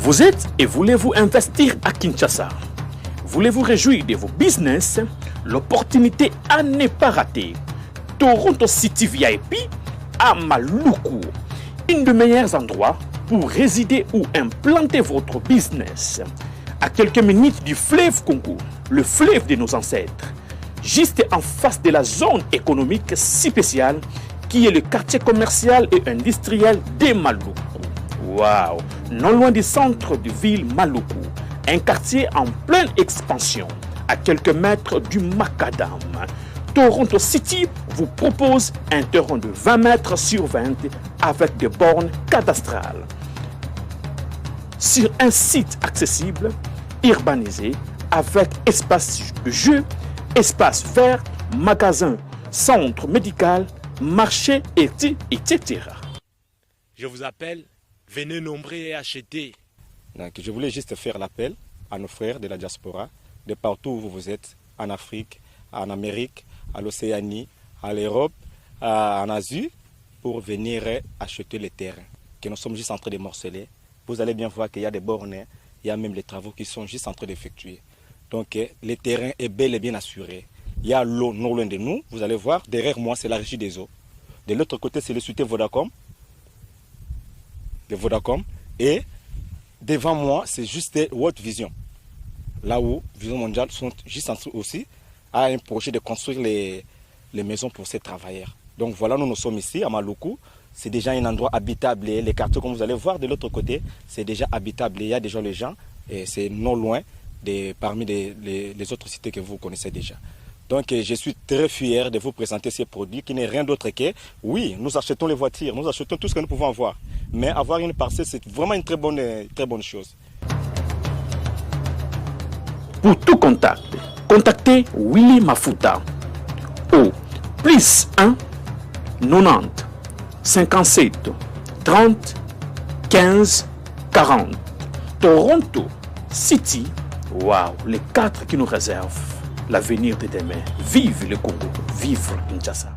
Vous êtes et voulez-vous investir à Kinshasa? Voulez-vous réjouir de vos business? L'opportunité à ne pas rater. Toronto City VIP à Maluku. Une des meilleurs endroits pour résider ou implanter votre business. À quelques minutes du fleuve Congo, le fleuve de nos ancêtres. Juste en face de la zone économique si spéciale qui est le quartier commercial et industriel de Maluku. Waouh! Non loin du centre de ville Maluku, un quartier en pleine expansion, à quelques mètres du Macadam. Toronto City vous propose un terrain de 20 mètres sur 20 avec des bornes cadastrales. Sur un site accessible, urbanisé, avec espace de jeu, espace vert, magasin, centre médical, marché, etc. Je vous appelle, venez nombreux et acheter. Donc, je voulais juste faire l'appel à nos frères de la diaspora, de partout où vous êtes, en Afrique, en Amérique, à l'Océanie, à l'Europe, en Asie, pour venir acheter les terrains que nous sommes juste en train de morceler. Vous allez bien voir qu'il y a des bornes, il y a même les travaux qui sont juste en train d'effectuer. Donc le terrain est bel et bien assuré. Il y a l'eau non loin de nous. Vous allez voir, derrière moi, c'est la régie des eaux. De l'autre côté, c'est le cité Vodacom. De Vodacom. Et devant moi, c'est juste World Vision. Là où Vision Mondiale sont juste en dessous aussi a un projet de construire les maisons pour ces travailleurs. Donc voilà, nous, nous sommes ici à Maluku. C'est déjà un endroit habitable. Les quartiers, comme vous allez voir de l'autre côté, c'est déjà habitable. Il y a déjà les gens et c'est non loin de, parmi les autres cités que vous connaissez déjà. Donc je suis très fier de vous présenter ces produits qui n'est rien d'autre que, oui, nous achetons les voitures, nous achetons tout ce que nous pouvons avoir. Mais avoir une parcelle, c'est vraiment une très bonne chose. Pour tout contact, contactez Willy Mafuta au plus 1 90 57 30 15 40. Toronto City, waouh, les quatre qui nous réservent l'avenir de demain. Vive le Congo, vive Kinshasa.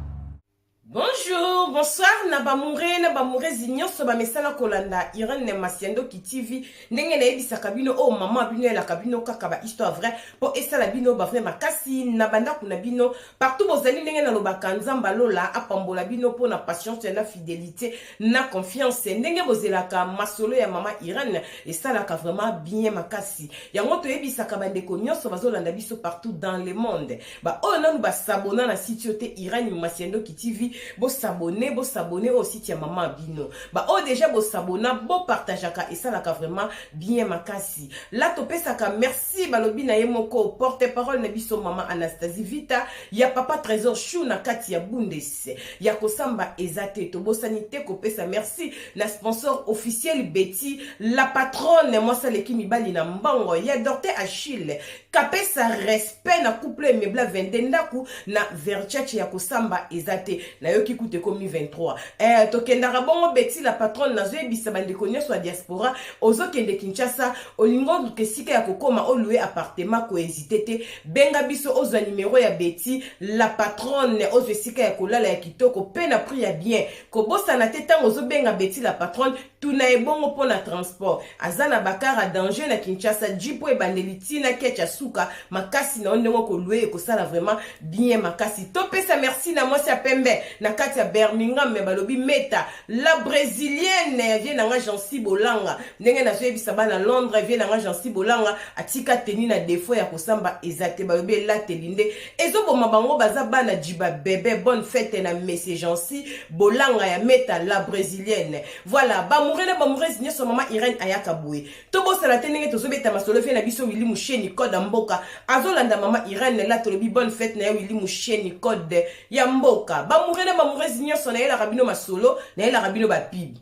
Bonjour, bonsoir na bamoure na bamourezi nyonso bamesana kolanda Irene Masiandoki TV. Ndenge nayebisaka bino oyo mama bino elaka bino kaka ba histoire vrai mpo esala bino ba vrai makasi na bandako na bino partout bozali. Ndenge nalobaka, Nzambe alola apambola bino mpo na patience na fidélité na confiance. Ndenge bozelaka masolo ya mama Irene esalaka vraiment bien makasi. Yango toyebisaka bandeko nyonso bazolanda biso partout dans le monde, baoyo nanu basabona na site oyo te, Irene Masiandoki TV, bosabone, bosabone oyo site ya mama bino. Baoyo déjà bosabona, bopartageaka, esalaka vraiment bien makasi. La topesaka merci, balobi na ye moko porte parole na biso, mama Anastasie Vita ya papa Trésor Chou na kati ya Bundes ya kosamba eza te. Tobosani te kopesa merci na sponsor officiel Betty la patronne, mwasi aleki mibali na mbongo ya Dorte Achille. Kapesa respect na couple emebla 22 ndako na Verchache ya kosamba eza te. Nayoki kutu ekomi 23. Tokendaka bongo. Betty la patronne, nazoyebisa bandeko nyonso ya diaspora, ozokende Kinshasa, olingi oluka esika ya kokóma, olouer appartement, kohésiter te, benga biso, ozwa nimero ya Betty la patronne, ozwa esika ya kolala ya kitoko mpe na prix ya bien. Kobosana te, ntango ozobenga Betty la patronne, tuna ebongo mpo na transport. Aza na bacar ya danger na Kinshasa, jeep oyo ebandeli ntina ketch ya suka makasi na yo. Ndenge okolouer ekosala vraiment bien makasi. Topesa merci na mwasi ya pembe na kati ya Birmingham, me balobi Meta la brésilienne, vieux na nga Jansi Bolanga. Ndenge nazoyebisa bana Londres, vieux na nga Jansi Bolanga atika teni na défaut ya kosamba eza te. Balobi elateli nde ezoboma bango, baza bana jiba bebe. Bonne fête na monsieur Jansi Bolanga ya Meta la brésilienne. Voilà, bamoureux na bamoureuse nyonso, mama Irene ayaka boye. Tobosana te ndenge tozobeta masolo, vieux na biso Willi Musheni code ya mboka azolanda mama Irene. La tolobi bonne fête na ye, Willi Musheni code ya mboka. Bamoureux na bamoureuse nyonso, nayelaka bino masolo, nayelaka bino bapub.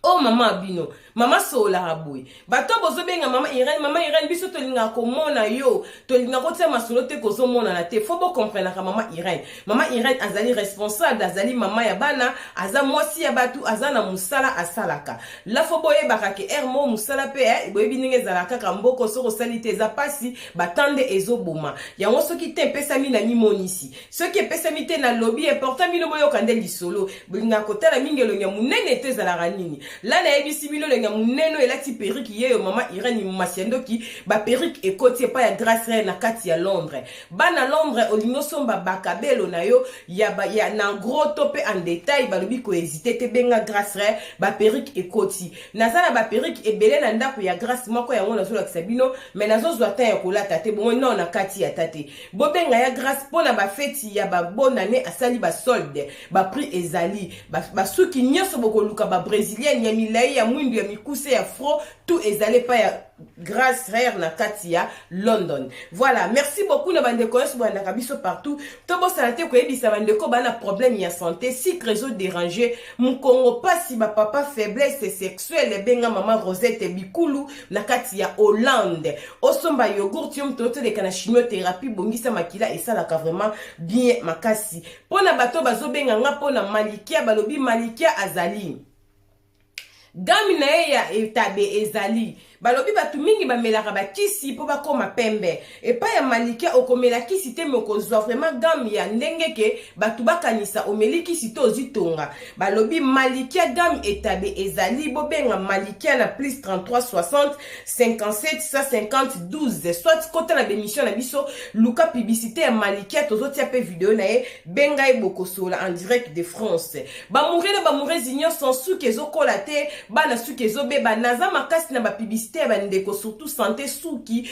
Oyo mama bino, mama sololaka boye. Bato bozobenga mama Irene, mama Irene, biso tolingaka komona yo, tolingaka kotia masolo te, kozomonana te. Faut bocomprenaka mama Irene. Mama Irene azali responsable, azali mama ya bana, aza mwasi ya bato, aza na mosala asalaka. La faut boyebaka ke ere mo mosala mpe boyebi ndenge ezalaka kaka mboko. Soki osali te, eza mpasi, batande ezoboma yango. Soki te epesami na mimonisi, soki epesami te, nalobi important bino boyoka nde lisolo. Bolingaka kotala mingi elongi ya monene te, ezalaka nini? La nayebisi bino elengi ya monene oyo elati perruque yeyo mama Irène Masiandoki, ba perruque ekoti epai ya Grace Rare na kati ya Londres. Bana Londres olingi osomba bakabelo na yo ya, ba, ya na gros to pe en detail, balobi ko hésiter te, benga Grace Rare, ba perruque ekoti. Naza na ba perruque ebele na ndako ya Grace moko yango nazolakisa bino, mais nazozwa temps ya kolata te, bongo non na kati ata te. Bobenga ya Grace mpo na ba feti ya ba bonne année, asali ba solde, ba prix ezali, ba suki nyonso bokoluka, ba brésilienne ya milai, ya mwindu, ya mikuse, ya fro, tout ezali epai ya Grace Rare na kati ya London. Voilà, merci beaucoup na bandeko nyonso bolandaka biso partout. Tobosana te koyebisa bandeko bana problème ya santé, sucre ezo déranger, mokongo pasi, ba papa faiblesse sexuelle, benga mama Rosette Bikulu na kati ya Hollande. Osomba yogourt yo moto otoleka na chimiothérapie, bongisa makila esalaka vraiment bien makasi. Pona bato bazobenga nga pona Malikia, balobi Malikia azali gami na ye ya etabe ezali. Balobi bato mingi bamelaka bakisi mpo bakóma pembe. Epai ya Malikia okomela kisi te, me okozwa vraiment gamme ya ndenge ke bato bakanisa omeli kisi to ozwi tonga. Balobi Malikia gamme etabe ezali. Bobenga Malikia na plus 33 60 57 150 12, soit kota na ba émission na biso, luka publicité ya Malikia, tozotia mpe video na ye. Benga ye, bokosola en direct de France. Bamoure na bamourezi nyonso, suki ezokola te, bana suki ezobeba, naza makasi na ba publicité ya bandeko, surtout santé suki.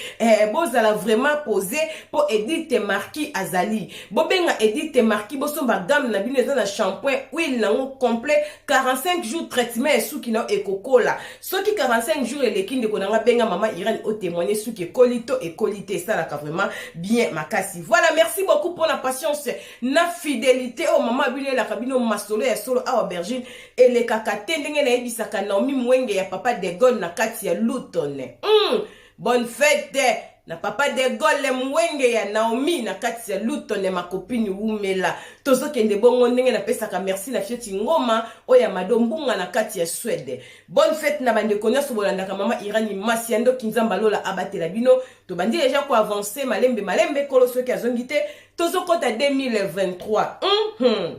Bozala vraiment posé mpo Edite Marki azali. Bobenga Edite Marki, bosomba gamme na bino, eza na shampoing, huile nango complet, 45 jours traitement ya suki na yo ekokola. Soki 45 jours eleki, ndeko na nga, benga mama Irène, otémoigne suki ekoli to ekoli te. Esalaka vraiment bien makasi. Voilà, merci beaucoup mpona patience na fidélité oyo mama bino elaka bino masolo ya solo awa. Bergine elekaka te ndenge nayebisaka Naomi Mwenge ya papa de Gaulle na kati ya Luton. Bonne fête na papa de Gaulle Mwenge ya Naomi na kati ya Luton, makopini wumela. Tozokende bongo ndenge napesaka merci na Fioti Ngoma oyo ya Mado Mbunga na kati ya Swede. Bonne fête na bandeko nyonso bolandaka mama Irani Masi ya Ndoki. Nzambe alola abatela bino. Tobandi deja koavance malembe malembe, kolo soki azongi te, tozokɔta 2023.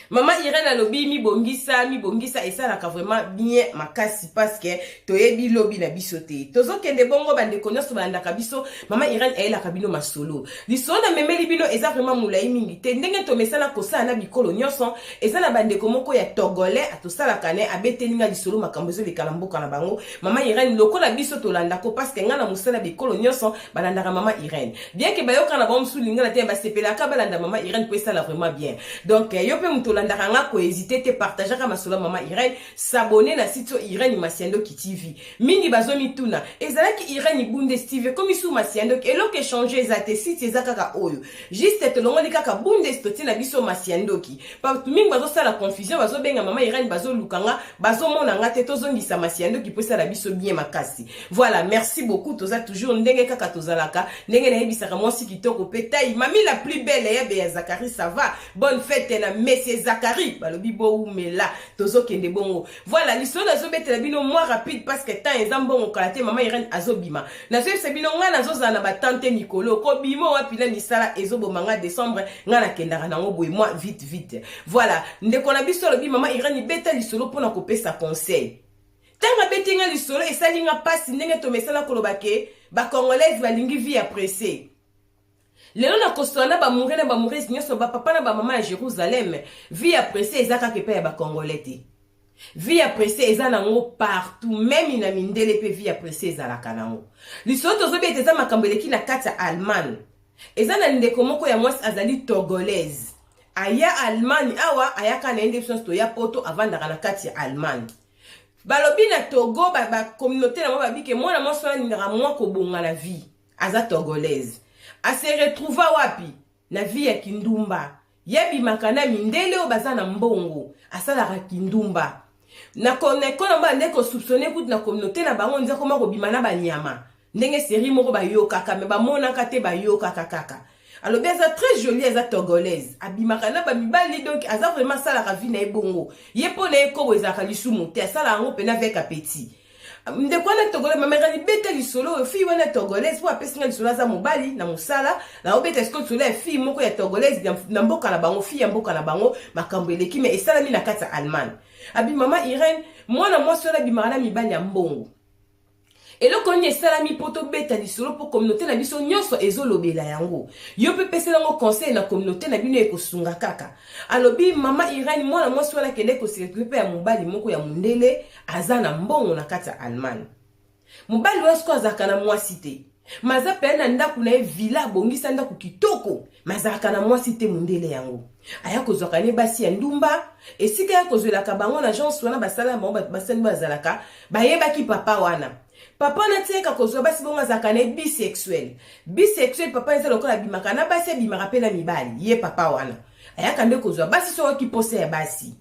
Mama Irene alobi mibongisa, mibongisa, esalaka vraiment bien makasi parce que toyebi lobi na biso te. Tozokende bongo, bandeko nyonso balandaka biso, mama Irene ayelaka bino masolo. Lisolo namemeli bino eza vraiment molai mingi te, ndenge tomesana kosala na bikolo nyonso. Eza na bandeko moko ya togolais atosalaka ne abeteli nga lisolo, makambo ezoleka na mboka na bango. Mama Irene, lokola biso tolandako, parce que ngai na mosala, bikolo nyonso balandaka mama Irene, bien ke bayoka na bango mosusu lingala te, basepelaka balanda mama Irene mpo esala vraiment bien. Donc yo mpe moto olandaka nga, kohésite te, partageaka masolo ya mama Irene, s'abonner na site oyo Irene Masiandoki TV. Mingi bazomituna, ezalaki Irene Bundes TV, ekomi su Masiandoki, eloko echange eza te, site eza kaka oyo, juste tolongoli kaka Bundes, totie na biso Masiandoki. Bato mingi bazosala confusion, bazobenga mama Irene, bazoluka nga, bazomona nga te. Tozongisa Masiandoki mpo esala biso bien makasi. Voilà, merci beaucoup. Toza toujours ndenge kaka tozalaka, ndenge nayebisaka mwasi kitoko mpe tai mami la plus belle yabe ya Zakari. Ça va, bonne fête na monsieur Zakari, balobi bowumela. Tozokende bongo. Voilà, lisolo nazobetela bino mwa rapide parce que temps eza mbongo, kala te mama Irene azobima. Nazoyebisa bino, ngai nazozala na batante mikolo kobima wapi na misala ezoboma nga. Décembre ngai nakendaka nango boye mwa vite vite. Voilà, ndeko na biso alobi: "Mama Irene, beta lisolo mpona kopesa conseil." Ntango abeti nga lisolo, esali nga mpasi ndenge tomesana koloba ke bacongolaise balingi vie ya presse. Lelo nakosola na bamoure na bamourese nyonso, bapapa na bamama ya Jérusalem, vie ya presse eza kaka epai ya bacongolais te. Vie ya presse eza nango partout, même na mindele mpe vie ya presse ezalaka nango. Lisolo tozobeta eza makambo eleki na kati ya Allemagne. Eza na ndeko moko ya mwasi, azali togolaise, aya Allemagne awa, ayaka na ye nde biso nyonso toya Poto, avandaka na kati ya Allemagne. Balobi na Togo, bacommunauté na bango babike mwana mwasi wana alingaka mwa kobonga na vie. Aza togolaise, ase retrouva wapi? Na vie ya kindumba. Yebimaka na mindele oyo baza na mbongo, asalaka kindumba na kona mba nde kosoupçonner kutu na communauté na bango, nza koma kobima na banyama, ndenge série moko bayokaka me bamonaka te, bayokaka kaka. Alobi aza très jolie, aza togolaise, abimaka na bamibali, donc aza vraiment asalaka vie na ye bongo. Ye mpo na ye kobo ezalaka lisumu te, asala yango mpena avec appétit. Ndeko wana togolais, mamekani beta lisolo oyo, fille wana togolaise, mpo apesi nga lisolo, aza mobali na mosala. Naobeta sikoyo lisolo ya fille moko ya togolaise na mboka na bango, fille ya mboka na bango, makambo eleki me esalami na kati ya Allemagne. Abi: "Mama Irene, Mwana mwasi wana abimaka na mibali ya mbongo. Eloko nini esalami mpo tobeta lisolo mpo communauté na biso nyonso ezolobela yango? Yo mpe pesela yango conseil na communauté na bino, ekosunga kaka. Alobi, mama Irene, mwana mwasi wana akende koseretrouve mpe ya mobali moko ya mondele aza na mbongo na kati ya Allemagne. Mobali wana sikoyo azalaka na mwasi te, ma aza pene na ndako na ye villa, abongisa ndako kitoko, ma azalaka na mwasi te. Mondele yango aya kozwaka ne basi ya ndumba esika ya kozwelaka bango na agence wana basala bango bato basali bazalaka bayebaki papa wana. Papa wana tiaka kozwa basi bongo, azalaka na ye bisexuel. Bisexuel papa eza lokola abimaka na basi, abimaka mpe na mibali. Ye papa wana ayaka nde kozwa basi soki posa ya basi.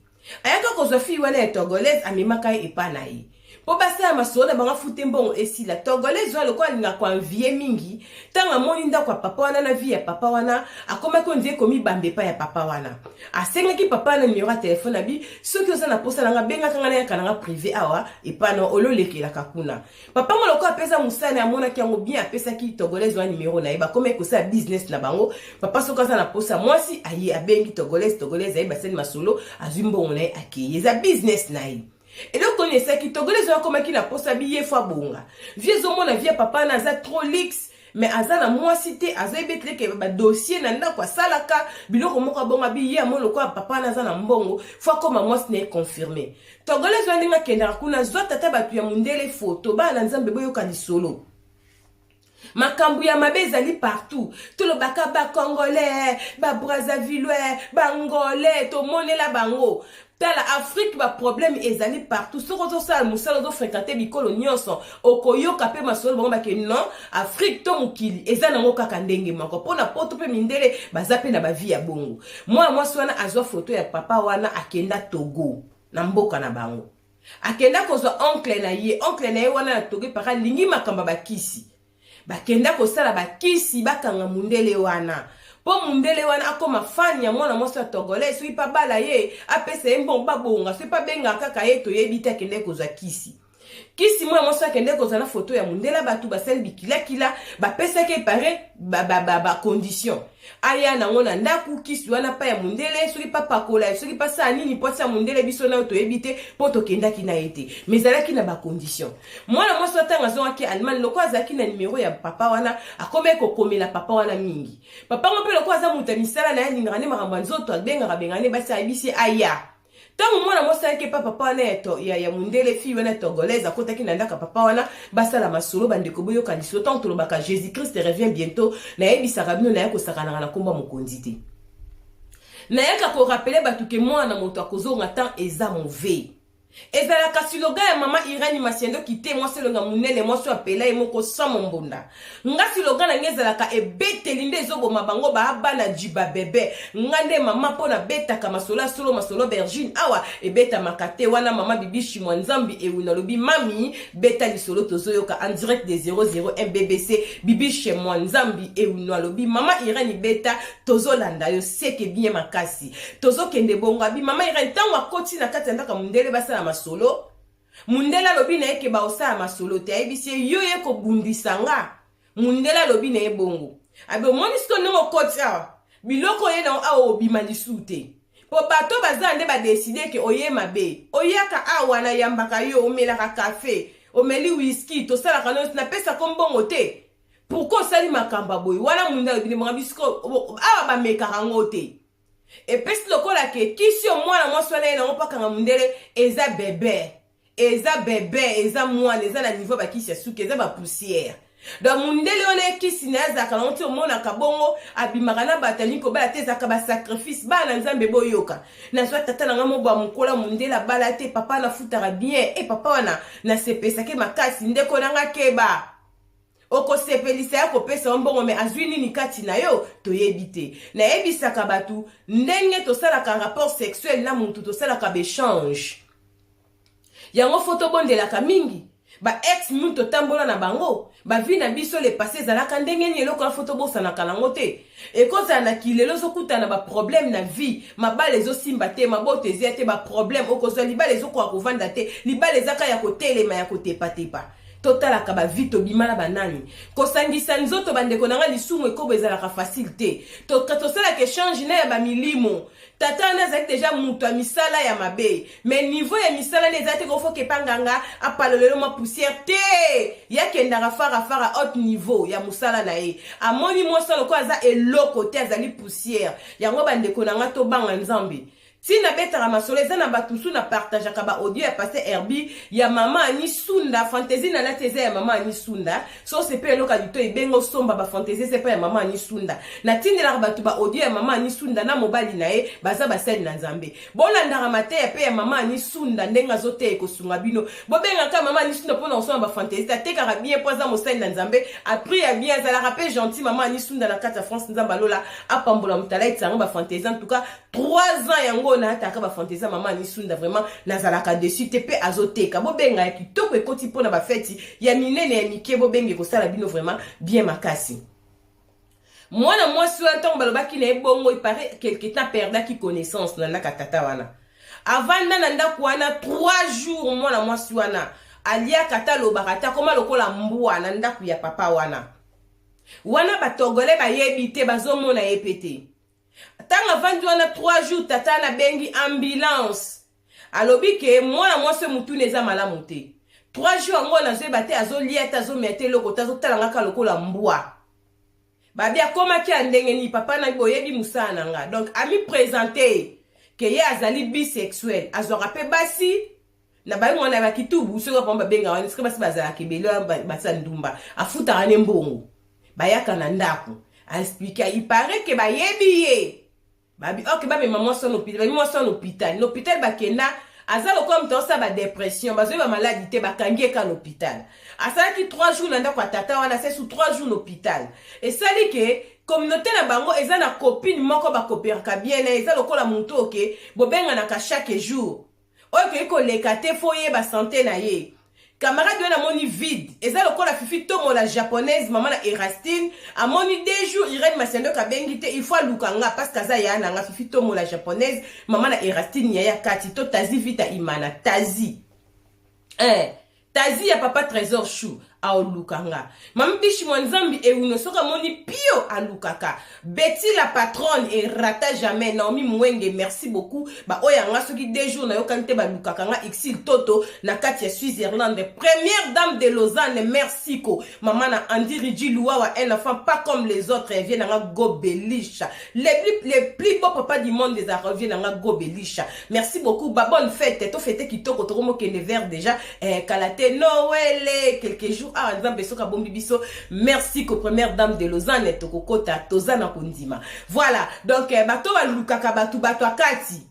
Ayaka kozwa fille wana ya Togolaise, amemaka ye epa na ye mpo basala masolo na bango, afute mbongo esila. Togolaise wana lokola alingaka koenvier mingi, ntango amoni ndako ya papa wana na vie ya papa wana, akomaki on dirait komibamba epai ya papa wana. Asengaki papa wana numero ya telefone, abi soki oza na posa nanga, bengaka nga, nayaka nanga privé awa epai na ololekelaka kuna. Papa ngo lokola apesa mosala, amonaki yango bien, apesaki Togolaise wana numero na ye. Bakomaki kosala business na bango. Papa soki aza na posa mwasi, aye abengi Togolaise, Togolaise aye, basali masolo, azwi mbongo na ye, akei. Eza business na ye. Eloko nini esalaki Togolaise oyo akomaki na posa bi ye fo abonga vie? Ezomona vie ya papa na aza trop luxe, mais aza na mwasi te, azoyebi eteleke badossier na ndako, asalaka biloko moko abonga bi ye amoni lokola papa wana aza na mbongo, fo akoma mwasi na ye confirme. Togolaise wana ndenge akendaka kuna zwa tata bato ya mondele foto. Bana na Nzambe, boyoka lisolo. Makambo ya mabe ezali partout. Tolobaka Bacongolais, Babrazzavillois, Bangolais, tomonela bango. Tala Afrique, baproblème ezali partout. Soki ozosala mosala, ozofréquente bikolo nyonso, okoyoka mpe masolo bango bake non. Afrique to mokili eza nango kaka ndenge moko. Mpo na poto mpe mindele baza mpe na bavie ya bongo. Mwana mwasi wana azwa foto ya papa wana, akenda Togo na mboka na bango, akenda kozwa oncle na ye. Oncle na ye wana na Togo epaka alingi makambo ya bakisi. Bakenda kosala bakisi, bakanga mundele wana mpo mundele wana akóma fan ya mwana mwasi ya Togolais. Soki mpe abala ye, apesa ye mbongo, babonga. Soki mpe abengaka kaka ye, toyebi te. Akende kozwa kisi. Kisi mwana mwasi akende kozwa na foto ya mundele, bato basali bikilakila, bapesaki epare bacondition aya nango na ndako. Kisi wana pa ya mundele, soki papakola, soki pasala nini po atia mundele, biso nayo toyebi te mpo tokendaki na ye te, mais ezalaki na bacondition. Mwana mwasi ntango azongaki Allemagne, lokola azalaki na nimero ya papa wana, akomaki kokomela papa wana mingi. Papa ngo mpe lokola aza moto ya misala na ye, alingaka nde makambo ya nzoto, abengaka bengaka nde basi, ayebisi aya. Ntango mwana mwasi ayaki epa papa wana ya mondele, fille wana togolaise akotaki na ndako ya papa wana, basala masolo. Bandeko, boyoka lisolo. Ntango tolobaka Jésus Christ revient bientôt, nayebisaka bino, naya kosakanaka na nkombo ya mokonzi te. Nayaka korappeler bato ke mwana moto akozonga, temps eza mauvais. Ezalaka slogan ya mama Irani Masiandoki te, mwasi elonga monene, mwasi oyo apela ye moko sans mombonda. Nga slogan na ngai ezalaka ebeteli nde ezoboma bango baa bana jiba bebe. Nga nde mama mpo nabetaka masolo ya solo, masolo bergine awa ebetamaka te. Wana mama Bibishi mwa Nzambi ewi, nalobi mami beta lisolo, tozoyoka en direct de 001 BBC. Bibishe mwa Nzambi ewino alobi mama Irene beta, tozolanda yo seke bien makasi, tozokende bongo. Abi mama Irene, ntango akoti na kati ya ndako ya mondele, basala masolo. Mundele alobi na ye ke baosala masolo te. Ayebisi ye, yo ye kobundisa nga. Mundele alobi na ye bongo, abi omoni siko ndenge okoti awa, biloko oye nango awa, obima lisusu te, mpo bato baza nde badécider ke oye mabe. Oyaka awa, nayambaka yo, omelaka kafe, omeli whisky, tosalaka nyonso, napesako mbongo te, pourquoi osali makambo ya boye wana? Mundele alobi nde bongo, bisiko awa bamekaka yango te. Epesi lokola ke kisi oyo mwana mwasi wana ye nango mpo akanga mundele eza bebe, eza bebe, eza mwana, eza na niveau bakisi ya suki, eza bapoussière. Donc mundele wana ekisi na ye azalaka nango ti omonaka bongo abimaka na bato, alingi kobala te, ezalaka basacrifice. Bana na Nzambe, boyoka. Nazwa tata na nga mobwa mokola, mundele abala te, papa nafutaka bien e papa wana nasepesake makasi. Ndeko na nga, keba, okosepelisa ya kopesa yo mbongo, me azwi nini kati na yo, toyebi te. Nayebisaka bato ndenge tosalaka rapport sexuel na mutu, tosalaka baéchange yango. Fo tobondelaka mingi. Baex mingi totambola na bango, bavie na biso le passé ezalaka ndenge nini, eloko wana fo tobosanaka nango te. Ekozala na kilelo ozokutana na baproblème na vie, mabala ezosimba te, maboto ezia te, baproblème, okozwa libala ezokoka kovanda te, libala ezaka ya kotelema, ya kotepatepa. Totalaka ba vie tobima na banani. Kosangisa nzoto bandeko na nga, lisumu ekobo ezalaka facile te. Tosalaka échange na ya bamilimo. Tata wana azalaki deja moto ya misala ya mabe, mais niveau ya misala nde eza te kofoka epa nganga apalolelo mwa poussière te. Ye akendaka farafara, haute niveau ya mosala na ye. Amoni mwasi lokola aza eloko te, azali poussière. Yango bandeko na nga, tobanga Nzambe. Ntina betaka masolo eza na bato mosusu, na partageaka baaudio ya pasteur Herbi, ya mama Ani Sunda. Fantaisie nalati eza ya mama Ani Sunda. So osepe eloko ya lito, ebenga osomba bafantaisie eza epai ya mama Ani Sunda. Natindelaka bato baaudio ya mama Ani Sunda na mobali na ye, baza basali na Nzambe. Bolandaka mateya mpe ya mama Ani Sunda ndenge azoteya, ekosunga bino. Bobengaka mama Ani Sunda mpona kosomba bafantaisie. Atekaka bien mpo aza mosali na Nzambe, apri ya bien, azalaka mpe gentil. Mama Ani Sunda na kati ya France, Nzambe alola apambola moto alaitisa yango bafantaisie. En tout cas, 3 ans yango nayataka bafantaisie mama Ani Sunda. Vraiment nazalaka déçu te mpe azoteka. Bobenga ya kitoko ekoti mpona bafeti ya minene, ya mike, bobenga, ekosala bino vraiment bien makasi. Mwana mwasi wana, ntango balobaki na ye bongo, il paraît quelque temps perdaki connaissance na ndako ya tata wana. Avanda na ndako wana 3 jours. Mwana mwasi wana aliaka ata, alobaka ata, akoma lokola mbwa na ndako ya papa wana. Wana batogolais bayebi te, bazomona ye pe te. Ntango avandi wana 3 jours, tata wana abengi ambulance, alobi ke mwana mwasi oyo motuna eza malamu te. 3 jours yango nazoyeba te, azolia te, azomela te, eloko te, azotala ngaka lokola mbwa. Babi akomaki ya ndenge nini? Papa na boyebi mosala na nga. Donc amiprésente ke ye azali bisexuel, azwaka mpe basi na baye mwana bakitubu. Soki bango babengaka wana, soki basi bazalaka ebele, basi ya ndumba, afutaka ne mbongo, bayaka na ndako. Aexpliquer, il paraît ke bayebi ye. Babi ok, bamema mwasi wana hôpital. Babi mwasi wana hôpital. Na hôpital bakenda, aza lokola moto azosala badépression, bazoyeba maladi te, bakangi ye kaka na hôpital. Asalaki 3 jours na ndako ya tata wana, asali su 3 jours na hôpital. Esali ke communauté na bango eza na copine moko bakopéraka bien na ye, eza lokola motu oke bobenganaka chaque jour, oyo okoki koleka te, fo oyeba santé na ye. Camarade oyo namoni vide, eza lokola Fifi Tomola japonaise, mama na Erastine, amoni 2 jours Irene Masiandoka abengi te, il faut aluka nga parce que aza ya na nga. Fifi Tomola japonaise, mama na Erastine, yaya kati to Tazi Vita Imana Tazi, eh, Tazi ya papa Trésor Chou, aoluka nga. Mama Bishi mwa Nzambi Euno, soki amoni pio alukaka. Betty la patronne erata jamais. Naomi Mwenge, merci beaucoup. Baoyo yanga, soki 2 jours nayokani te, balukaka nga. Exil Toto na kati ya Switzerland, première dame de Lausanne, merci ko mama na Andy Rigi Luwawa, un enfant pas comme les autres. Evie nanga Gobelisha, les plus beau papa du monde ezalaka vie nanga Gobelisha, merci beaucoup. Ba bonne fête, tofete kitoko, tokomokende vers déjà eh, kala te Noël, quelques jours awa. Nzambe soki abombi biso, merci ko première dame de Lausanne, tokokota, toza na kondima. Voilà, donc eh, bato balukaka bato, bato akati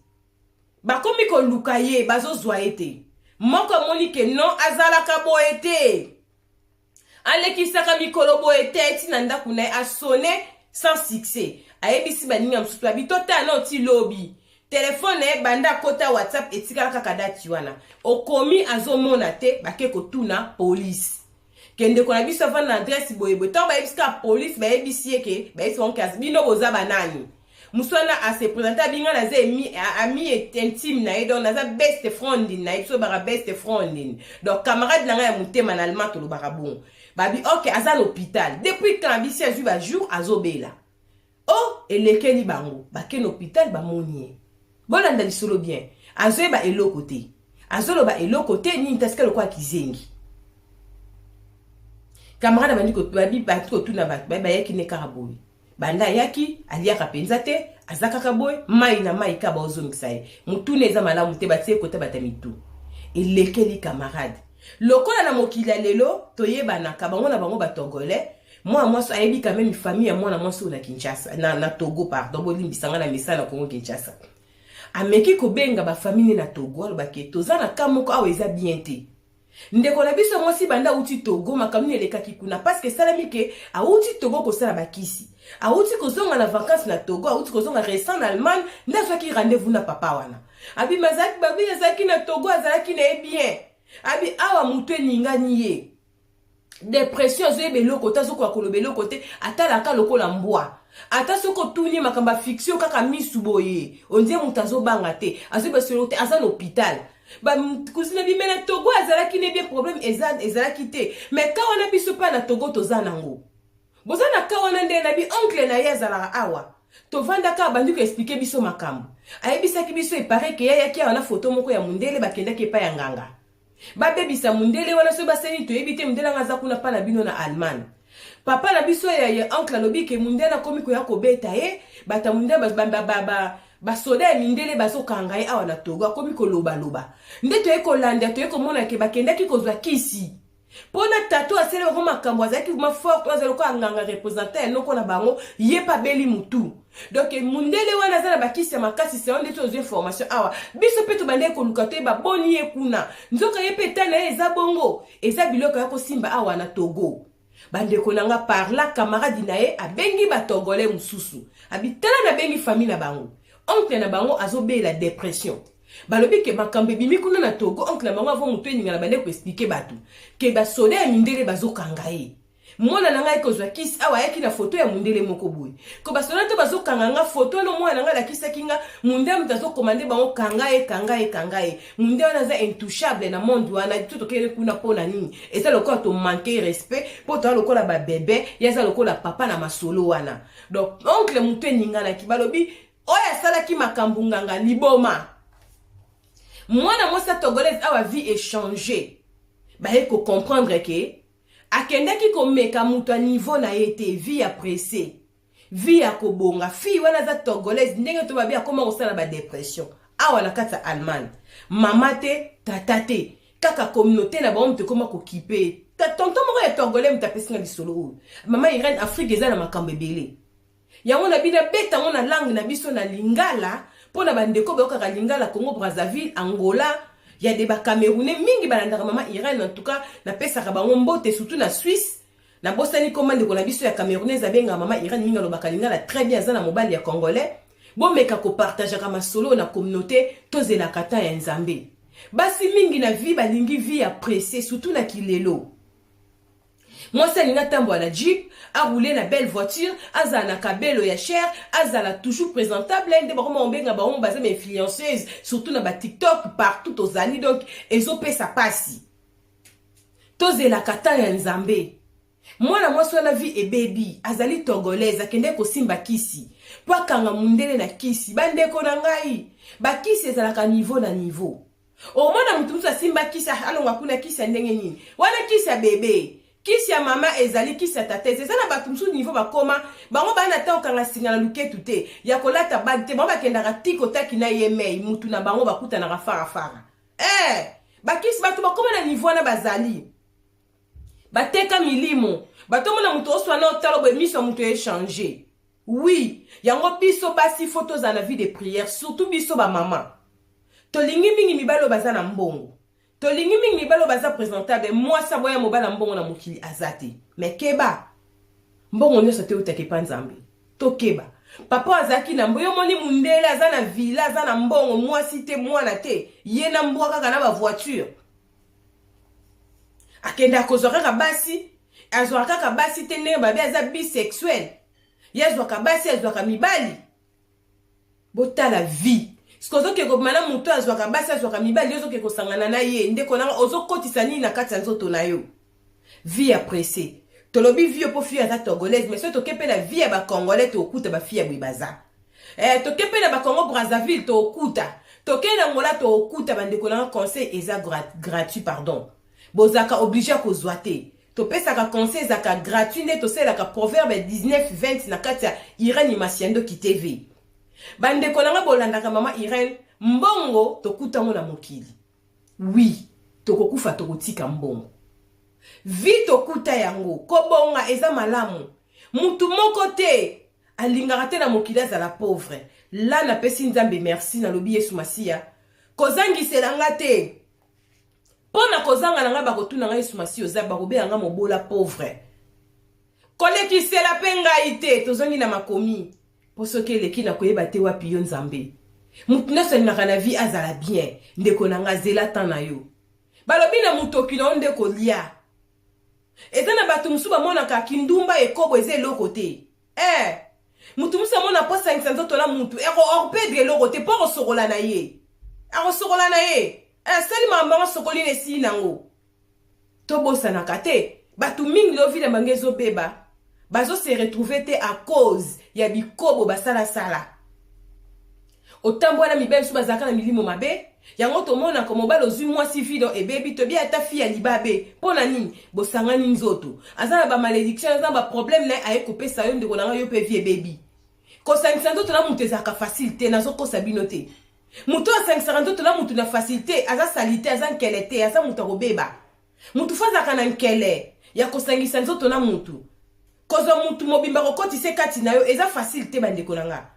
bakomi koluka ye, bazozwa ye te. Moko amoni ke non, azalaka boye te, alekisaka mikolo boye te. Ntina ndako na ye asone sans succès. Ayebisi baninga mosusu, abi totala na oti lobi. Telefone na ye, banda akota WhatsApp, etikala kaka date wana okomi, azomona te. Bake kotuna polise ke ndeko na biso avanda na adresse boyeboye. Ntango bayebisi kaka polise, bayebisi ye ke bayebisi bango ke bino boza banani? Mosu wana ase présente, abinga naza ami intime na ye, donc naza best friend na ye. Biso baka best friend, donc camarade na ngai ya motema. Na allemand tolobaka bongo. Babi ok, aza na hôpital depuis quand? Abisi azwi bajour azobela. O elekeli bango, bake na hôpital, bamoni ye. Bolanda lisolo bien. Azoyeba eloko te, azoloba eloko te, nini tasika lokola kizengi. Camarade abandi kotuna bato, bayaki ne kaka boye. Banda ayaki, aliaka mpenza te, aza kaka boye, mai na mai kaka baozongisa ye. Motuna eza malamu te, batie kota bata mitu. Elekeli camarade lokola na mokili ya lelo toyebanaka bango na bango batogolais. Mwana mwasi ayebi quand même famille ya mwana mwasi oyo na Kinshasa, na Togo, pardon, bolimbisanga na misala na Kongo Kinshasa. Ameki kobenga bafamille na Togo, alobaki toza na ka moko awa eza bien te. Ndeko na biso mwasi, banda awuti Togo, makambo nini elekaki kuna? Parce que esalami ke awuti Togo kosala bakisi, awuti kozonga na vacance na Togo, awuti kozonga récent na Allemagne, nde azwaki rendez-vous na papa wana. Abi azalaki, babi azalaki na Togo, azalaki na ye bien. Abi awa motu eningani ye, dépression, azoyeba eloko te, azokoka koloba eloko te, atalaka lokola mbwa. Ata soki otuni makambo ya fiction, kaka misu boye, ondie moto azobanga te, azoyeba solo te, aza na hôpital. Bakusina bimela Togo. azalaki ne bien, problème eza ezalaki te. Mais ka wana biso mpe na Togo toza nango, boza na ka wana nde na bi oncle na ye azalaka awa. Tovandaka, abandi koexpliquer biso makambo. Ayebisaki biso epare ke yayaki awa na foto moko ya mundele. Bakendaki epai ya nganga, babebisa mundele wana. Soki baseni, toyebi te. Mundele anga aza kuna mpa na bino na Allemagne. Papa na biso ya oncle alobi ke mundele akomi koya kobeta ye. Bato ya mundele, basoda ya mindele bazokanga ye awa na Togo. Akomi kolobaloba nde toye kolanda, toye komona ke bakendaki kozwa kisi mpo na tato asali bango makambo. Azalaki vraiment fort, oyo azali lokola nganga, représentant ya noko na bango. Ye mpe abeli mutu. Donc mundele wana aza na bakisi ya makasi. Seyo nde tozwi information awa. Biso mpe tobandaki koluka toyeba boni ye kuna. Nzoka ye mpe eta na ye eza bongo, eza biloko ya kosimba awa na Togo. Bandeko na nga, par là camarade na ye abengi batogolais mosusu, abi: "Tala, nabengi famille na bango, oncle na bango azobela dépression." Balobi ke makambo ebimi kuna na Togo. Oncle na bango, avo motu eningana, bande koexpliquer bato ke basoda ya mindele bazokanga ye. Mwana na ngai kozwa kisi awa, ayaki na foto ya mundele moko boye, ko basoda to bazokanga nga foto wana. Mwana na ngai alakisaki nga mundele, moto azokomande bango: "Kanga ye, kanga ye, kanga ye." Mundele wana aza intouchable na monde wana. To tokende kuna mpo na nini? Eza lokola tomanquer respect, mpo toza lokola babebe, ye aza lokola papa na masolo wana. Donc oncle motu eninganaki. Balobi oyo asalaki makambo, nganga liboma. Mwana mwasi ya togolaise awa, vie echanger. Baye kocomprendre ke akendaki komeka moto ya niveau na ye te. Vie ya pressé, vie ya kobonga. Fille wana aza togolaise, ndenge to babi akóma kosala badépression awa na kati ya Allemagne. Mama te, tata te, kaka communauté na bango moto ekóma kokipe. Tonton moko ya togolais moto apesinga lisolo oyo: "Mama Irene, Afrique eza na makambo ebele." Yango na bino abeta yango na langue na biso, na lingala, mpo na bandeko bayokaka lingala, Congo Brazzaville, Angola, ya de bacamerounais mingi balandaka mama Irene. En tout cas napesaka bango mbote, surtout na Suisse. Nabosani koma ndeko na biso ya camerounaise, abengaka mama Irene mingi, alobaka lingala très bien, aza na mobali ya congolais. Bomeka kopartageaka masolo na communauté. Tozelaka ta ya Nzambe. Basi mingi na vie balingi vie ya pressé, surtout na kilelo. Mwasi alingi atambola na jeep, aroule na belle voiture, azala na kabelo ya cher, azala toujours présentable. Nde bakoma kobenga bango baza bainfluenceuse, surtout na baTikTok, partout tozali. Donc ezopesa pasi. Tozelaka ta ya Nzambe. Mwana mwasi wana, vie ebebi. Azali togolaise, akende kosimba kisi mpo akanga mundele na kisi. Bandeko na ngai, bakisi ezalaka niveau na niveau. Omona motu mosusu asimba kisi, alongwa kuna. Kisi ya ndenge nini wana? Kisi ya bebe, kisi ya mama, ezali kisi ya tata. Eza na bato mosusu, niveau bakoma bango, baa na ntango okanga singa na luketu te, ya kolata bagi te. Bango bakendaka ti kotaki na ye mei mutu na bango, bakutanaka farafara. Eh, bakisi, bato bakoma na niveau wana, bazali bateka milimo. Bato omona moto oswana, otala boye, miso ya moto echanger. Oui, yango biso basi, faut tozala na vie de prière, surtout biso bamama. Tolingi mingi mibali oyo baza na mbongo, tolingi mingi mibali oyo baza présentable. Mwasi aboya mobali ya mbongo na mokili aza te. Me keba, mbongo nyonso te eutaka epa Nzambe. Tokeba. Papa azalaki na mbo, yo moni mundele aza na villa, aza na mbongo, mwasi te, mwana te, ye na mbwa kaka na bavoiture. Akendaka kozwa kaka basi, azwaka kaka basi te. Ndenge babi aza bisexuel, ye azwaka basi, azwaka mibali. Botala vie. Soki ozokende kobima na moto azwaka basi, azwaka mibali, ozokende kosangana na ye, ndeko nanga, ozokotisa nini na kati ya nzoto na yo? Vie ya pressé. Tolobi vie mpo fille aza togolaise, mais soki toke mpe na vie ya bacongolais, tokokuta bafille ya boye baza. Toke mpe na baCongo Brazzaville, tokokuta. Toke na Angola, tokokuta. Bandeko nanga, conseil eza gratuit, pardon, bozalaka obligé ya kozwa te. Topesaka conseil, ezalaka gratuit. Nde tosalelaka Proverbe 19 20 na kati ya Irene Masiandoki TV. Bandeko na nga, bolandaka mama Irene. Mbongo tokutango na mokili, oui, tokokufa, tokotika mbongo. Vie tokuta yango. Kobonga eza malamu. Mutu moko te alingaka te na mokili azala pauvre. La napesi Nzambe merci, nalobi: "Yesu Masiya, kozangisela nga te." Mpo na kozanga na ngai, bakotuna ngai: "Yesu Masiya oza?" Bakobenga nga mobola, pauvre. Kolekisela mpe ngai te. Tozongi na makomi, mpo soki eleki na koyeba te wapi yo Nzambe. Motu nyonso alingaka na vie azala bien. Ndeko na nga, zela temps na yo. Balobi na motoki na yo nde kolia. Eza na bato mosusu bamonaka kindumba, ekobo eza eloko te. Motu mosusu amona mpo asangisa nzoto na mutu, eko orpedre eloko te, mpo akosokola na ye, akosokola na ye. Asali makambo yango, asokoli na esili nango. Tobosanaka te, bato mingi lelo vie na bango ezobeba, bazo se retrouver te à cause ya bikobo basalasala. Otambola na mibali mosusu bazalaka na milimo mabe. Yango tomonaka mobali ozwi mwasi, vie donc ebebi. Tobi ata fille ya libabe, mpo na nini bosangani nzoto? Aza na bamalédiction, aza na baproblème na ye, aye kopesa yo. Ndeko na ngai, yo mpe vie ebebi. Kosangisa nzoto na moto ezalaka facile te, nazokosa bino te. Moto oyo asangisaka nzoto na motu na facilité aza sali te, aza nkele te, aza moto akobeba. Motu faut azalaka na nkele ya kosangisa nzoto na motu. Kozwa motu mobimba kokotisa kati na yo eza facile te, bandeko na nga.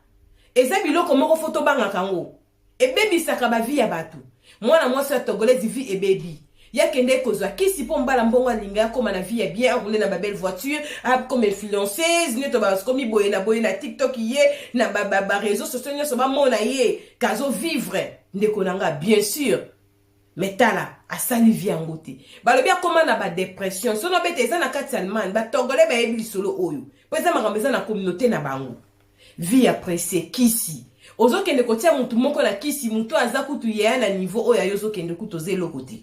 Eza biloko moko faut tobangaka yango, ebebisaka bavie ya bato. Mwana mwasi ya Togolese, vie ebebi. Yakende kozwa kisi mpo mbala mbongo, alinga akóma na vie ya bien, aroule na babelle voiture, akoma influenceuse nde to bakomi boye na boye na TikTok, ye na baréseau sociaux nyonso bamona ye kazovivre. Ndeko na nga, bien sûr, mais tala, asali vie yango te. Balobi akóma na badépression. Sono bete eza na kati ya Allemagne, Batogolais bayebi lisolo oyo, mpo eza makambo eza na communauté na bango. Vie ya presse, kisi, ozokende kotia mutu moko na kisi, mutu aza kutu yeya na niveau oyo ayo ozokende kutu oza eloko te.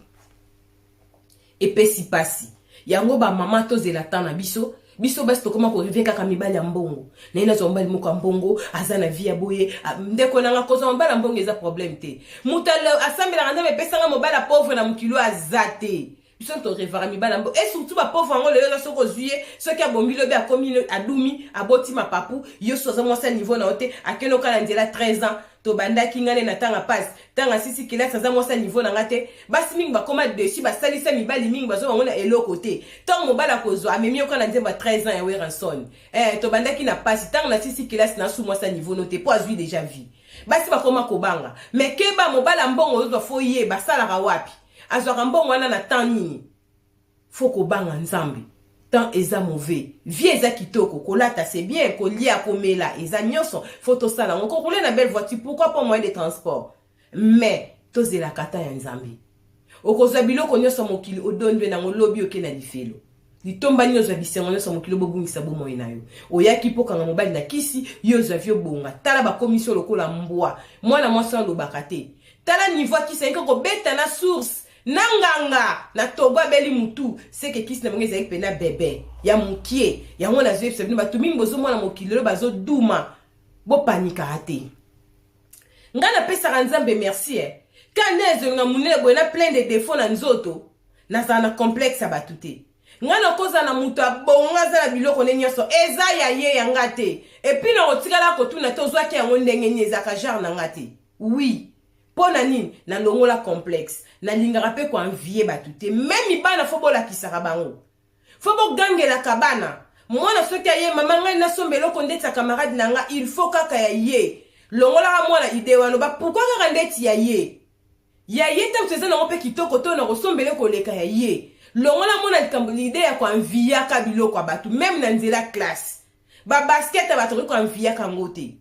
Epesi mpasi. Yango bamama, tozela temps na biso. Biso basi tokóma korêver kaka mibali ya mbongo. Naye nazwa mobali moko ya mbongo, aza na vie ya boye. Ndeko nanga, kozwa mobali ya mbongo eza problème te. Moto asambelaka Nzambe epesanga mobali ya pauvre na mokili oyo aza te. Biso torêvaka mibali ya mbongo et surtout bapauvre yango. Lelo eza soki ozwi ye, soki abombi, lobi akomi adumi, aboti mapapu. Yo so aza mwasi ya niveau na yo te. Akende oka na nzela 13 ans, tobandaki ngai nde na ntanga pasi, ntango asisi kelasi, aza mwasi ya niveau na nga te. Basi mingi bakóma dessus, basalisa mibali mingi, bazwa bango na eloko te. Ntango mobali akozwa, amemi yoka na nzembo ya 13 ans ya Werrason, tobandaki na pasi, ntango nasisi kelasi, nasu mwasi ya niveau no te, mpo azwi déjà vie. Basi bakóma kobanga. Mais keba, mobali ya mbongo ozwa, faut ye basalaka wapi, azwaka mbongo wana na temps nini? Faut kobanga Nzambe. Temps eza mauvais. Vie eza kitoko, kolata c'est bien, kolia, komela, eza nyonso faut tosala yango, korouler na belle voiture, pourquoi pas moyen de transport, mais tozelaka ta ya Nzambe. Okozwa biloko nyonso mokili, odondwe nango, lobi oke na lifelo. Litomba nini ozwa bisengo nyonso mokili, obobungisa bomoi na yo? Oyaki mpo kanga mobali na kisi, yo ozwa vie, obonga. Tala, bakomisi yo lokola mbwa. Mwana mwasi alobaka te. Tala niveau akisi ayiki kobeta na source na nganga na Togo, abeli mutu seke kisi na bango ezalaki mpena bebe ya mokie. Yango nazoyebisa bino, bato mingi bozomona mokili lelo bazoduma, bopanikaka te. Ngai napesaka Nzambe merci, ka nde ezolinga monene boye na plein de défaut na nzoto, nazala na complexe ya bato te. Ngai nakozala na moto abonga, aza na biloko nde nyonso eza ya ye, ya nga te. Et puis nakotikala kotuna te ozwaki yango ndenge nini, ezalaka genre na nga te. Oui, mpo na nini? Nalongola complexe. Nalingaka mpe koenvier bato te. Même bana, faut bolakisaka bango, faut bogangelaka bana. Mwana soki aye: "Mama, ngai nasomba eloko ndeti ya camarade na nga", il faut kaka ya ye. Longolaka mwana idée wana. Ba pourquoi kaka ndeti ya ye? Ya ye ntango eza nango mpe kitoko to na kosombele koleka ya ye. Longola mona likambo, l'idée ya koenviaka biloko ya bato. Même na nzela classe, babasket ya bato okoki koenviaka yango te.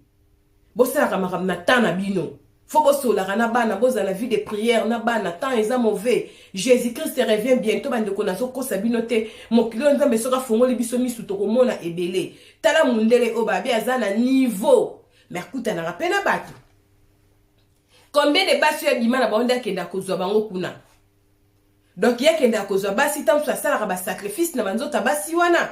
Bosalaka makambo na temps na bino. Faut bosolaka na bana, bozala vie de prière na bana. Temps eza mauvais, Jésus Christ revient bientôt. Bandeko, nazokosa bino te. Mokili oyo, Nzambe soki afongoli biso misu, tokomona ebele. Tala mundele oyo babi aza na niveau, mais akutanaka mpe na bato. Combien de basi oyo abima na bango nde akenda kozwa bango kuna? Donc ye akendaka kozwa basi, ntango mosusu asalaka basacrifice na banzoto ya basi wana.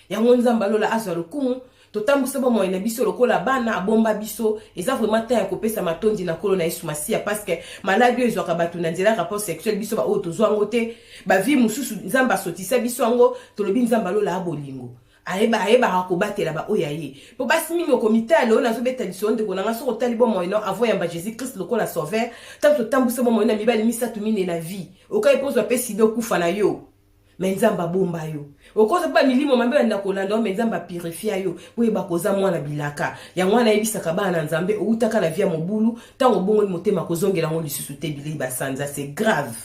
Yango Nzambe alola azwa lokumu. Totambusa bomoi na biso lokola bana abomba biso. Eza vraiment temps ya kopesa matondi na Nkolo na Yesu Masiya, parce que maladie oyo ezwaka bato na nzela ya rapport sexuel, biso baoyo tozwa yango te. Bavie mosusu Nzambe asotisa biso yango. Tolobi Nzambe alola abolingo, ayebaka kobatela baoyo ya ye. Mpo basi mingi okomitala oyo nazobeta lisolo. Ndeko na nga, soki otali bomoi no avant yamba Jésus Christ lokola sauveur, ntango totambusa bomoi na mibali misato, mine na vie, okai mpo ozwa mpe sida, okufa na yo, mais Nzambe abomba yo. Okoza mpe bamilimo mabe banda kolanda yo, mais Nzambe apurifia yo. Oyeba koza mwana bilaka. Yango wana ayebisaka bana na Nzambe: outaka na vie ya mobulu, ntango obongoli motema, kozongela yango lisusu te. Bilei basanza, c'est grave.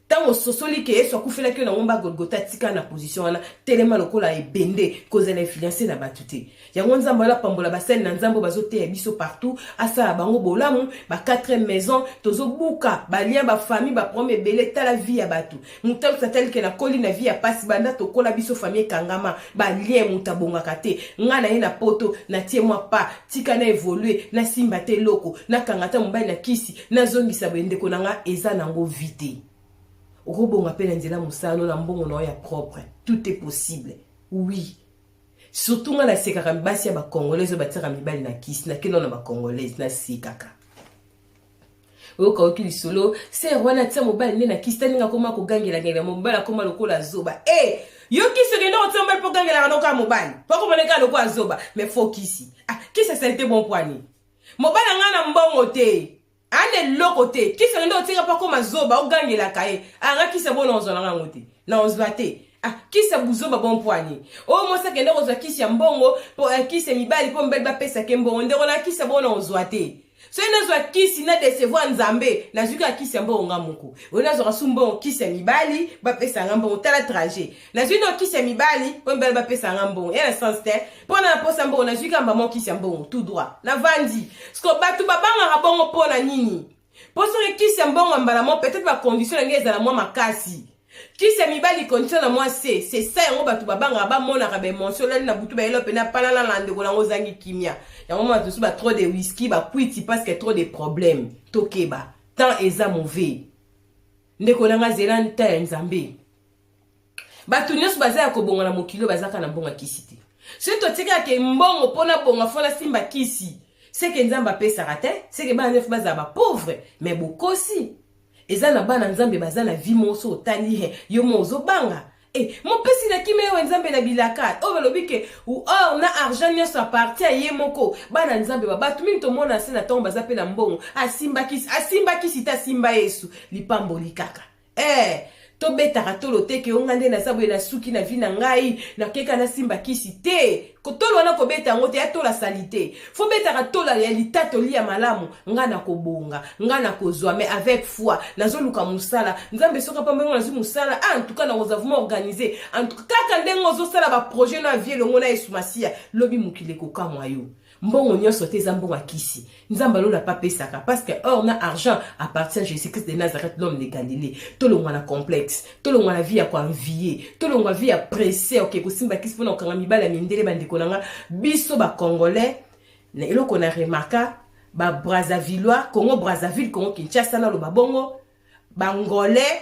Ntango Ntango ososoli ke Yesu akufelaki yo na ngomba Golgotha, tika na position wana, telema lokola ebende, kozala influence na bato te. Yango Nzambe ala pambola basali na Nzambe oyo bazoteya biso partout, asala bango bolamu, ba 4 maison, tozobuka ba lien, ba famille, ba problème ebele, tala vie ya bato. Moto alusa tali ke nakoli na vie ya pasi, banda tokola biso famille ekangama, ba lien moto abongaka te. Nga na ye na poto, natie mwa pas, tika na evoluer, nasimba te eloko, nakanga ta mobali na kisi, nazongisa boye ndeko na nga eza nango vie te. Okobonga pe na nzela mosala no na mbongo na yo ya propre. Tout est possible. Oui. Surtout nga nasekaka basi ya ba congolaise oyo batiaka mibali na kisi, nakenda na ba congolaise nasekaka. Oyoka oyoki lisolo ser wana atia mobali nde na kisi, ta ndenge akoma kogangelagangela mobali akoma lokola zoba. Eh, yo kisi okende kotia mobali mpo ogangelaka noka mobali mpo akoma nde kaka lokola zoba, mais faux kisi. Ah, kisi asali te bon poani. Mobali anga na mbongo te, ana eloko te, kisi okende kotika mpo akoma zoba, ogangelaka ye. Ah, nga kisi abona ozwa na ngango te, na ozwa te. Ah, kisi ya buzoba bon poani. Oyo mwasi akende kozwa kisi ya mbongo po eh, kisi ya mibali mpo mibali bapesaka ye mbongo. Ndeko na kisi ya bona ozwa te. Soki nazwa kisi na decevoir Nzambe, nazwi kaka kisi ya mbongo nga moko. Oyo nazwaka su mbongo kisi ya mibali bapesa nga mbongo, tala trajet. Nazwi no kisi ya mibali mpo mibali bapesa nga mbongo. Ya na sens te. Mpo na naposa mbongo nazwi kaka mbamo kisi ya mbongo tout droit. Navandi. Siko bato babangaka bongo mpo na nini? Mpo soki kisi ya mbongo ya mbala moko peut-être ba condition na ngai ezala mwa makasi. Kisi ya mibali condition na mwa se, c'est ça yango bato babangaka, bamonaka ba émotion olali na butu bayelo pena palala na ndeko nango ozangi kimia. Yango mwa bato mosusu ba trop de whisky, ba kwiti parce que trop de problèmes. Tokeba. Temps eza mauvais. Ndeko na nga zela nta ya Nzambe. Bato nyonso baza ya kobonga na mokili oyo bazaka na mbongo ya kisi te. Soki totikaka ke mbongo mpo na bonga fo nasimba kisi, seke Nzambe apesaka te, seke bana nde fo bazala ba pauvre, mais bokosi. Eza na bana Nzambe baza na vie moko so otali he yo mo ozobanga. Eh, mopesi na kimia oyo Nzambe na bilaka oyo balobi ke or na argent nyonso appartient ye moko. Bana Nzambe ba bato mingi tomona se na ntango baza mpe na mbongo, asimba kisi, asimba kisi te, asimba Yesu lipamboli kaka. Eh, tobetaka tolo te ke onga nde naza boye nasuki na vie na ngai nakeka nasimba kisi te. Tolo wana kobeta yango te, ya tola salite. Fo betaka tola ya litatoli ya malamu, nga nakobonga, nga nakozwa, mais avec foi. Nazoluka mosala. Nzambe soki apamboli nga nazwi mosala, ah, en tout cas nakozwa vraiment organisé. En tout cas kaka ndenge ozosala ba projet na vie elongo na Yesu Masiya, lobi mokili ekokamwa yo. Mbongo nyonso te eza mbongo ya kisi. Nzambe alola pa pesaka parce que or na argent appartient à Jésus-Christ de Nazareth, l'homme de Galilée. Tolongwa na complexe, tolongwa na vie ya ko envier, tolongwa vie ya pressé, ok kosimba kisi pona kokanga mibali ya mindele bandeko na nga biso ba congolais na eloko na remarka ba Brazzavillois, Congo Brazzaville, Congo Kinshasa na loba bongo, ba Angolais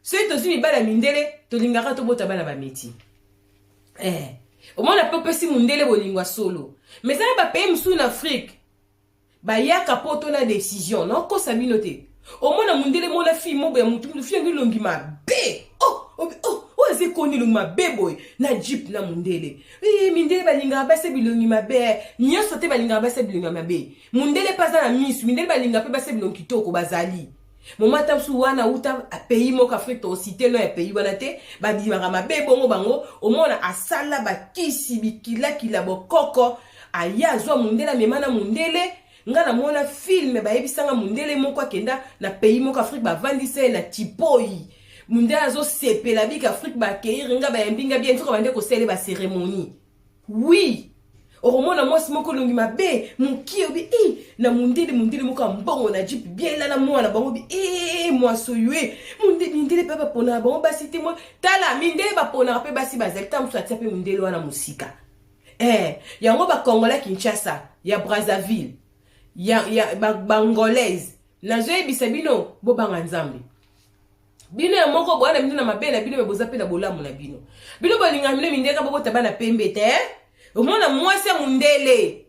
soki tozwi mibali ya mindele tolingaka tobota bana ba métis. Eh, omona pe opesi mundele bolingo ya solo. Mais eza na ba pays mosusu na Afrique bayaka poto na décision, nakokosa bino te. Omona mundele mona fille mobo ya mutu, fille yango elongi mabe. Oh, oh, oh, oyo aza ekoni elongi mabe boye na jeep na mundele. Eh, mindele balingaka basi bilongi mabe. Nyonso te balingaka basi bilongi mabe. Mundele pe aza na misu, mindele balingaka pe basi bilongi kitoko bazali. Moma ata mosusu wana uta pays moko Afrique to cité no ya pays wana te, babimaka mabe bongo bango, omona asala bakisi bikilakila bokoko, aya azwa mundele amema na mundele. Nga namona film bayebisanga mundele moko akenda na pays moko Afrique bavandisa ye na Tipoi. Mundele azosepela bika Afrique ba accueillir nga bayambi nga bien, nzoka bande kosala ba cérémonie. Oui, okomona mwasi moko elongi mabe mokie obi e na mundele, mundele moko ya mbongo na jeep bien lala mwana bango bi e mwasi oyo e mundele, mindele mpe baponaka bango basi te mwa tala mindele baponaka mpe basi bazali ta mosusu atia mpe mundele wana mosika. Eh, yango ba Congolais Kinshasa ya Brazzaville ya ba Bangolaise nazoyebisa bino bobanga Nzambe. Bino ya moko boya na bino na mabe na bino, me boza mpe na bolamu na bino. Bino bolingaka bino mindele bobota bana pembe te. Omona mwasi ya mundele,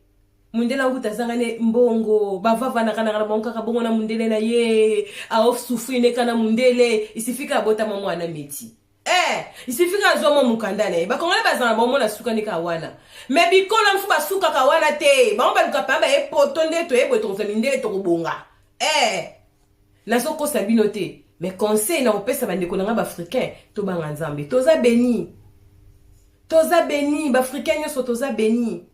mundele anguta azanga ne mbongo, bavavanaka na bango kaka bongo na mundele na ye, aosufri ne kana mundele, isifika abotama mwana meti. Eh, isifika azwa mwa mokanda na ye. Bakongole bazala na bango mona suka nde kaka wana. Me bikolo mosusu basukaka wana te. Bango baluka pamba ye poto nde toyeboye tokozwa mindele tokobonga. Eh, nazokosa bino te. Mais conseil na kopesa bandeko na nga ba africain, tobanga Nzambe. Toza béni. Toza béni, ba africain nyonso toza béni.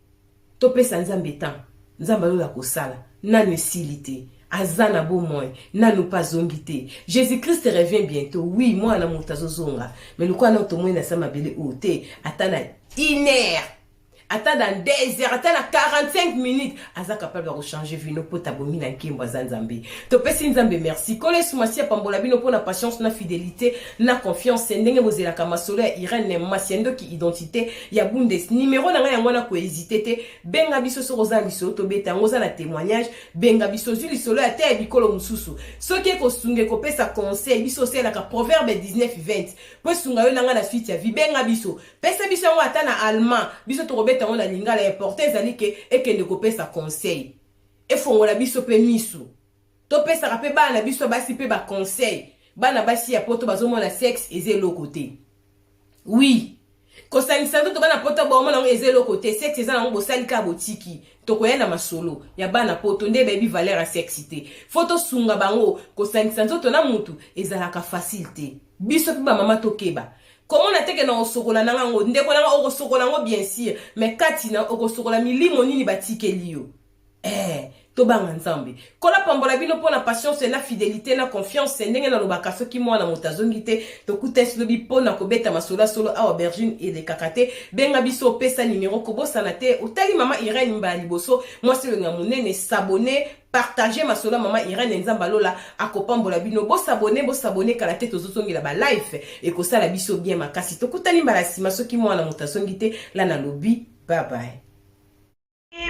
Topesa Nzambe temps. Nzambe alola kosala. Nanu esili te. Aza na bomoi nanu mpe azongi te. Jésus Christ revient bientôt. Oui, mwana moto azozonga, mais lokola nano tomoni na sa mabele oyo te, ata na une heure, ata dans 2 heures, ata na 45 minutes, aza capable ya kochanger vie na yo, mpo tabomi na nkembo. Aza Nzambe. Topesi Nzambe merci. Kolo Yesu Masi apambola bino mpo na patience, na fidélité, na confiance, ndenge bozelaka masolo ya Irene Masiandoki, identité ya Bundes. Nimero na ngai yango wana, kohésiter te, benga biso soki oza na lisolo, tobeta yango. Oza na témoignage, benga biso. Ozwi lisolo ya te ya bikolo mosusu, soki ekosunga, ekopesa conseil, biso osalelaka Proverbe 19 20 mpo esunga yo na ngai na suite ya vie. Benga biso, pesa biso yango ata na allemand, biso tokobeta yango na lingala. Important ezali ke ekende kopesa conseil, efongola biso mpe misu. Topesaka mpe bana na biso basi mpe baconseil. Bana basi ya Poto bazomona sexe eza eloko te. Oui, kosangisa nzoto, bana Poto baomona yango eza eloko te. Sexe eza nango, bosali kaka, botiki. Tokoya na masolo ya bana Poto nde bayebi valeur ya sexe te. Faut tosunga bango. Kosangisa nzoto na mutu ezalaka facile te. Biso mpe bamama tokeba komona teke na kosokola na ngango. Ndeko nanga, okosokola yango bien sûr, mais kati na okosokola milimo nini batikeli yo? Tobanga Nzambe. Kola pambola bino mpo na patience, na fidélité, na confiance. Ndenge nalobaka, soki mwana moto azongi te, tokuta esi lobi mpo na kobeta masolo ya solo awa. Bergine elekaka te. Benga biso, opesa nimero, kobosana te. Otali mama Irene mbala liboso, mwasi elongi ya monene, s'abonner, partage masolo ya mama Irene. Nzambe alola akopambola bino. Bos'abonner, bos'abonner. Kala te tozozongela balive, ekosala biso bien makasi. Tokutani mbala nsima soki mwana moto azongi te. La nalobi bye bye.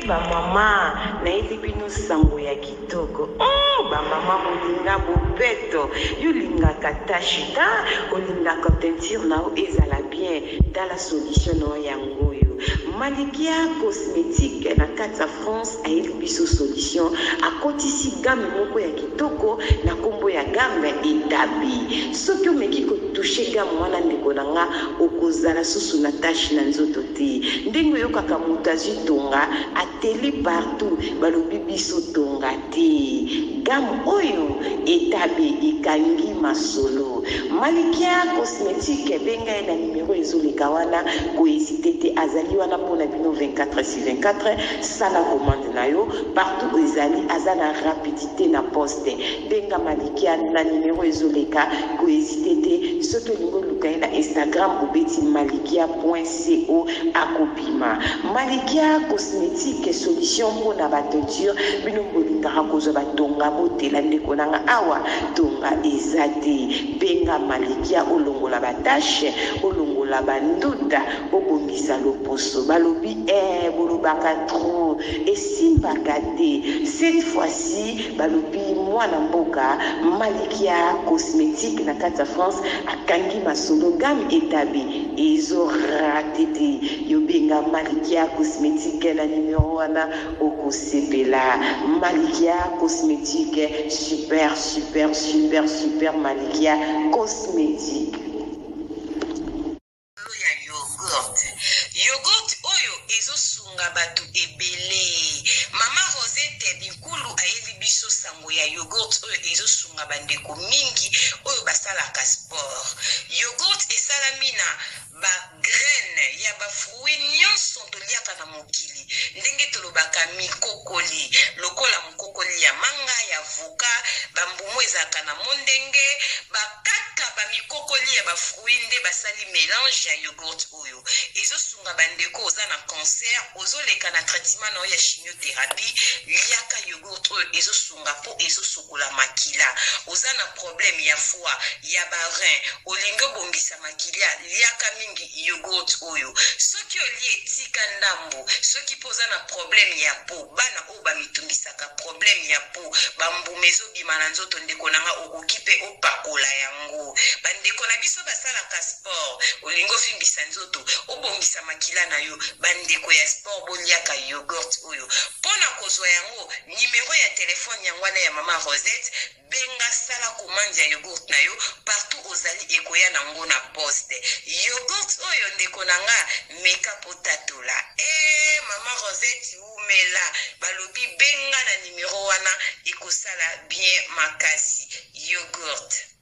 Bamama, nayeli bino sango ya kitoko. Oh, bamama bolinga bopeto, yo olingaka tache ta, olingaka teinture na yo ezala bien, tala solution na yo yango oyo. Malikia Cosmétique na kati ya France ayeli biso solution. Akotisi gamme moko ya kitoko na nkombo ya gamme Etabi. Soki omeki kotoucher gamme wana, ndeko na nga, okozala susu na tache na nzoto te. Ndenge oyokaka moto azwi tonga, ateli partout, balobi biso tonga te. Gamme oyo Etabe ekangi masolo. Malikia Cosmétique, benga ye na nimero ezoleka wana, kohésiter te. Azali wana mpona bino 24 sur 24. Sala commande na yo partout ezali, aza na rapidité na poste. Benga Malikia na nimero ezoleka, kohésiter te. Soki olingi oluka ye na Instagram, obeti malikia.co, akobima. Malikia Cosmétique, solution mpona bateinture. Bino bolingaka kozwa batonga, botela, ndeko nanga, awa tonga eza te. Benga Malikia, olongola batache, olongola banduta, obongisa loposo. Balobi bolobaka trop, esimbaka te. Cette fois-ci balobi mwana mboka Malikia Cosmétique na kati ya France akangi masolo. Gamme Etabe ezorater te. Yobenga Malikia Cosmétique na nimero wana, okosepela. Malikia Cosmétique, super, super, super, super. Malikia Cosmétique. Ya yogurt, yogurt oyo ezosunga bato ebele. Mama Rosette Binkulu ayeli biso sango ya yogurt oyo ezosunga bandeko mingi oyo basalaka sport. Yogurt esalami na bagraine ya bafruit nyonso toliaka na mokili, ndenge tolobaka mikokoli, lokola mokokoli ya manga, ya avocat, bambumu ezalaka na mondenge, bakaka bamikokoli ya bafruit nde basali mélange ya yogurt oyo ezosunga bandeko. Oza na cancer, ozoleka na traitement na oyo ya chimiothérapie, liaka yogurt oyo, ezosunga mpo ezosokola makila. Oza na problème ya foie, ya barein, olingi obongisa makila, liaka mingi yogurt oyo. Soki olie, etika ndambo. Soki mpo oza na problème ya peau, bana oyo bamitungisaka, problème ya peau, bambuma ezobima na nzoto, ndeko na nga, okoki mpe opakola yango. Bandeko na biso basalaka sport, olingi ovimbisa nzoto, obongisa makila na yo, bandeko ya sport, boliaka yogurt oyo. Mpo na kozwa yango, nimero ya telefone yango wana ya mama Rosette. Benga, sala commande ya yogurt na yo partout ozali, ekoya nango na poste. Yogurt oyo, ndeko na nga, meka po tatola. Mama Rosette umela, balobi benga na nimero wana, ekosala bien makasi yogurt.